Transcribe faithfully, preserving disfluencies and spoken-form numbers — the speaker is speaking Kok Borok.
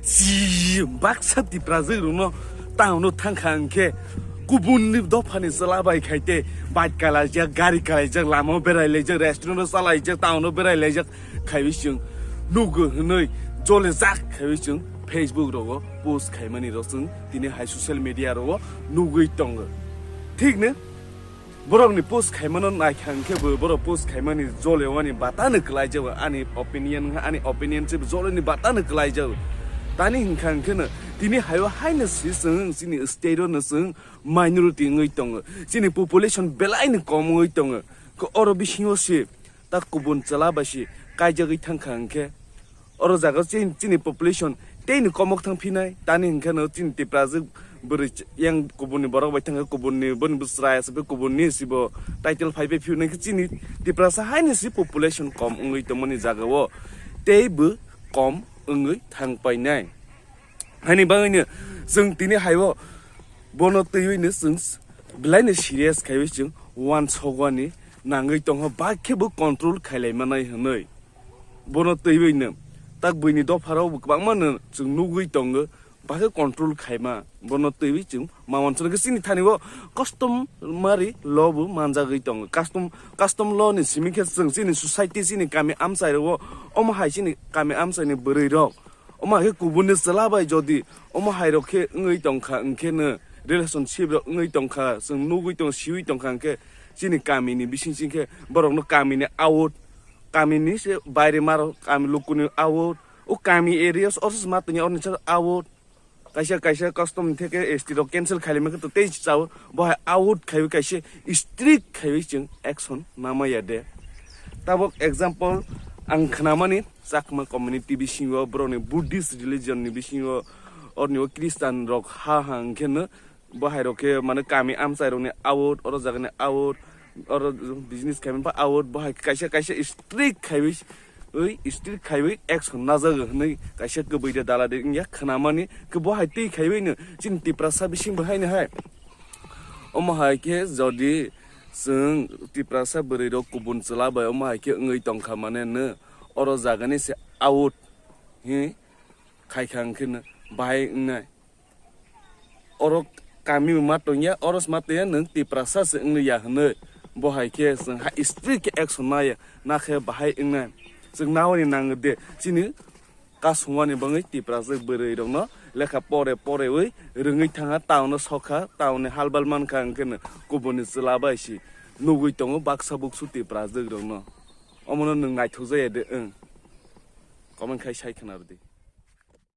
Si baksa Tiprajwk rokno town o thangkha hwnkhe kubunni dophani chwla bai khai tei bike kalaijak, gari kalaijak, lama o berai laijak, restaurant o chalaijak, town o berai laijak khaiwi chwng nugo hwnwi jole jak khaiwi chwng Facebook rogo post khaimani rok chwng tini hai social media rogo nugwi tongo. Thikno borokni post khaimano naikha hwnkhe bo borok post khaimani jole wani batano kwlaijao, ani opinion wngkha, ani opinion se joleni batano kwlaijao. Tani hwnkha hwnkhe no tini haio haino si chwng chini state o no chwng minority wngwi tongo, chini population belaino kom wngwi tongo. Khe oro bisingo se ta kubun chwla bai se kaijagwi thangkha hwnkhe oro jaga chini, chini population teini komok thang phinai, tani hwnkhe no chini Tiprajwk bwrwi ch-, yang kubunni borok bai thangkha, kubunni boni bwsra aswk kubunni sibo title phai bai phiyok nai khe chini Tiprasa haino si population kom wngwi tongmani jaga o tei bo kom wngwi thang painai. Haini bagwino chwng tini haio bono twiwi no chwng belaino serious khaiwi chwng wansokgwani nangwi tongkha, bai khe bo control khailai manai hwnwi. Bono twiwi no tak buini dopharok bo kwbangma no chwng nugwi tongo, bai khe control khaima bono twiwi chwng ma wansuknai khe chini thani o customary law bo manjagwi tongo. Custom, custom law ni simi khe chwng chini society, chini kami amchai rogo omo hai chini kami amchai ni bwrwi rok omo hai khe kubunni chwla bai jodi omo hai rok khe wngwi tongkha, hwnkhe no relationship rok wngwi tongkha, chwng nugwi tong, siwi tongkha, hwnkhe chini kami ni bising sing khe borok no kami ni out, kami ni se baire maro, kami luku ni out, o kami areas oro se ma tongya, oroni saka out. Kaisa kaisa custom theke S T rok cancel khailima khe to tei chao, bo hai out khaiwi kaisa strict khaiwi chwng action namaya de. Tabok example ang khnamani Chakma community bisingo, borokni Buddhist religion ni bisingo, orni o Christian rok ha ha hwnkhe no bo hai rok khe mane kami amchai rokni out, oro jagani out, oro business khaimani pha out, bo hai kaisa kaisa strict khaiwi, oi, strict khaiwi action najago hwnwi kaisa kwbwi de dala de wngya khnamani. Khe bo hai twi khaiwi no chini Tiprasa bising bo haino hai. Omo hai khe jodi chwng Tiprasa bwrwi rok kubun chwla bai omo hai khe wngwi tongkha mane no oro jagani se out hi khaikha hwnkhe no bahai wngnai. Oro kami ma tongya, oro ma tongya, nwng Tiprasa se wngya hwnwi. Bo hai khe chwng ha strict khe action naya, nakhe bahai wngnai. Chwng nawi nango de, chini kasungmani bagwi Tiprasa bwrwi rokno lekha pore porewi rwngwi thangkha, town o sokha, town ni halbal mankha, hwnkhe no kubuni chwla bai se nugwi tongo baksa buksu Tiprasa rokno. Omono nwng naithok jaya de, wng. Comment khai sai khna rwdi.